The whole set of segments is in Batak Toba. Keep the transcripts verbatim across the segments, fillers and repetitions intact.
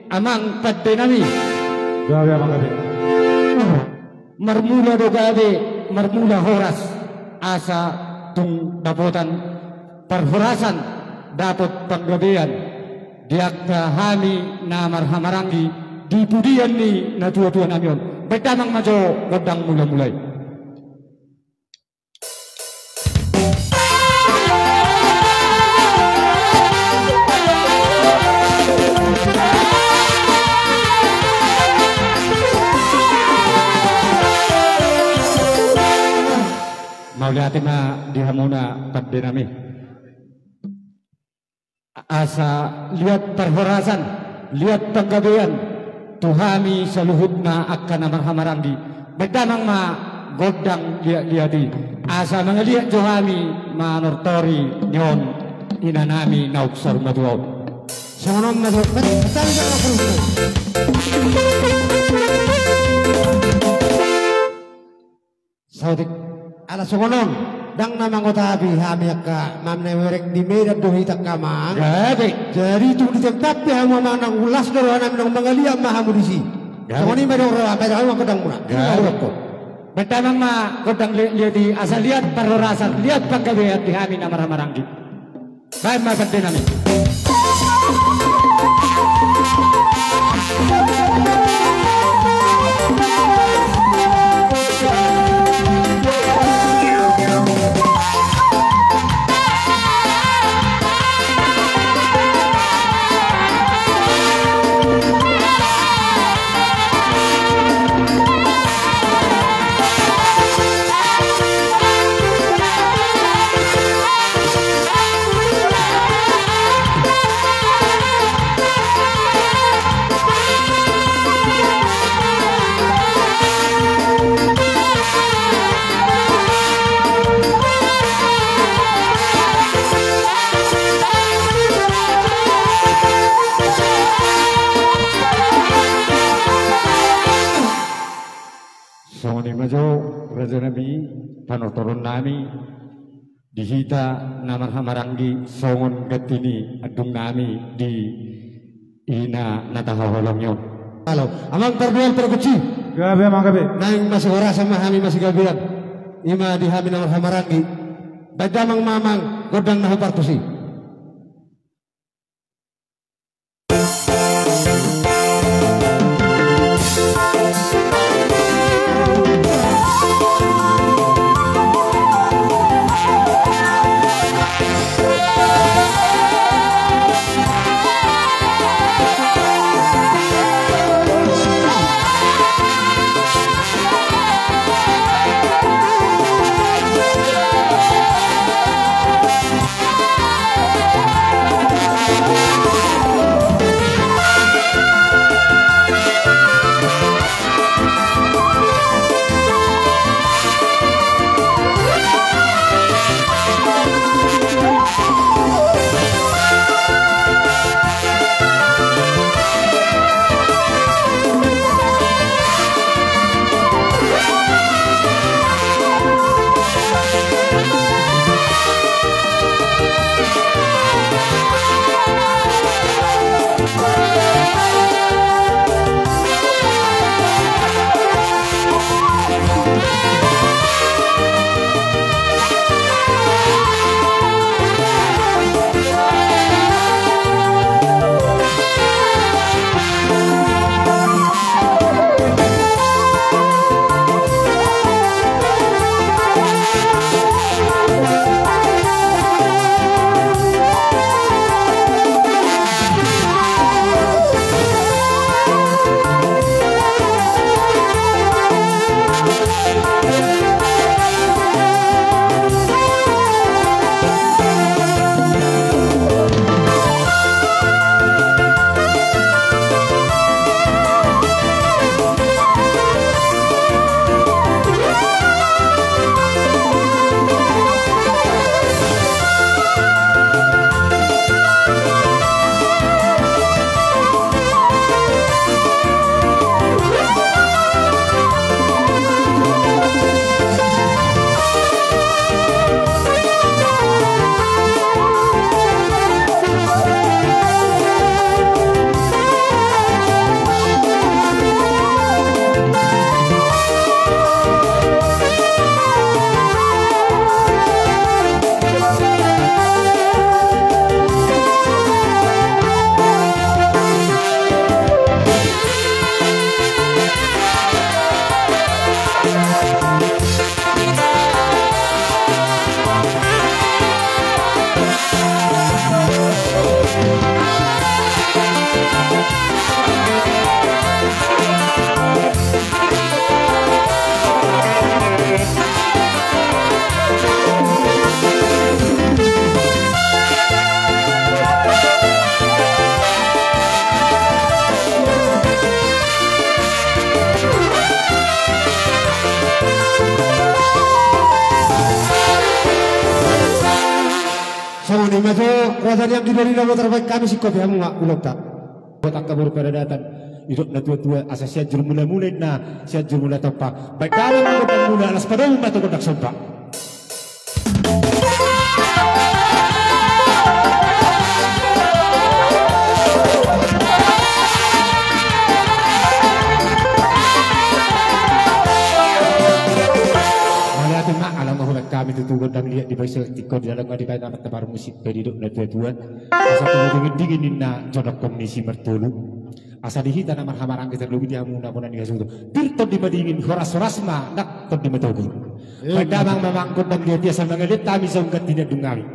Amang pande nami. Gabe, amang, gabe. Marmula do gabe, marmula horas, asa tung dapotan parhorasan, dapot panggabean di angka hami na marhahamaranggi di pudian ni natuatua nami on. Baen damang ma jo gondang mulamula i. Mauliate ma di hamuna pande nami. Asa liat parhorasan, liat panggabean tu hami saluhutna angka na marhahamaranggi. Baen damang ma gondang liatliat i, asa mangaliat jo hami manortor i nion inanami naung saur matua on. Songon on ma jo. Saotik. Ala songon on, ndang na mangotapi hami angka, mam na merek di Medan do hita angka, amang. Gabe. Jadi tung di tempat pe hamu, amang, nang ulas do roha nami, nang mangaliat ma hamu disi. Gabe. Songon i ma dong roha, baen damang gondang muna. Gabe. Baen damang ma gondang liatliat i, asa liat parhorasan, liat panggabean di hami na marhahamaranggi. Baen ma pande nami. Songon i ma jo, raja nami, panortoron nami di hita na marhahamaranggi, songon ganti ni andung nami di ina na tahaholongi on. Halo, amang pardual pargonsi. Gabe, amang, gabe. Naeng masihorasan ma hami, masigabean. I ma di hami na marhahamaranggi. Baen damang ma, amang, gondang na hupartus i. Ajo raja ni anggi doli na botar, baen hami singkopi hamu ma ulaonta. Buat angka boru paradaton, didok na tuatua, asa Sianjur Mulamula inna, Sianjur Mula Tompa. Baen damang ma gondang mula, laos padomu ma tu gondang somba. Mauliate ma, ala ma hubaen hami tutu gondang liat di bagasan tingki on, di dalan ma dibaen amanta parmusik, pe didok na tuatua. Asa tu dingin-dingin ninna jonok ni si Martolu. Asa di hita na marhahamaranggi, tarlumobi di hamu na bona ni hasuhuton. Pir tondi madingin, horas-horas ma nang tondi matogu. Eh, baen damang ma gondang liat i asa mangaliat hami songon ganti ni andung nami.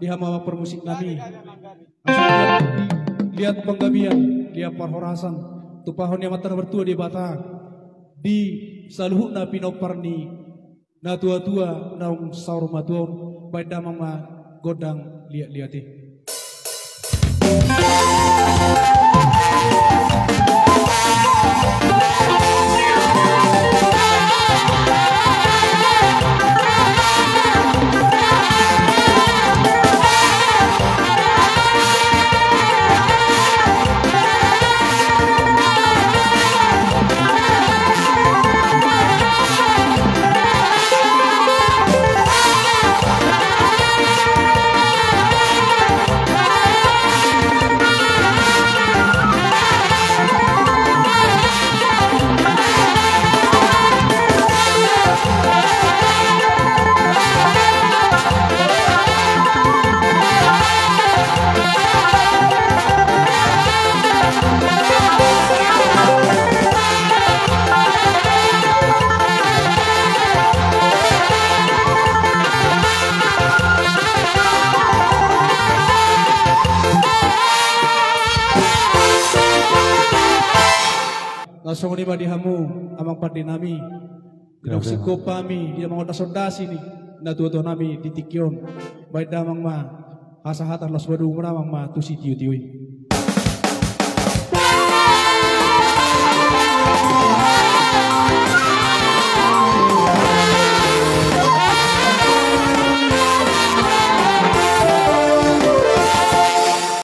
Di hamu amang parmusik nami. Asa liat, liat panggabean, liat parhorasan, tumpahon ni Amanta na martua Debata di saluhutna pinompar ni na tuatua naung saur matua on. Baen damang ma gondang liatliat i. Laos songon i ma di hamu amang pande nami. Di na singkop hami di na mangondasondasi ni na tuatua nami di tingki on. Baen damang ma hasahatan, laos padomu damang ma tu sitiotio i.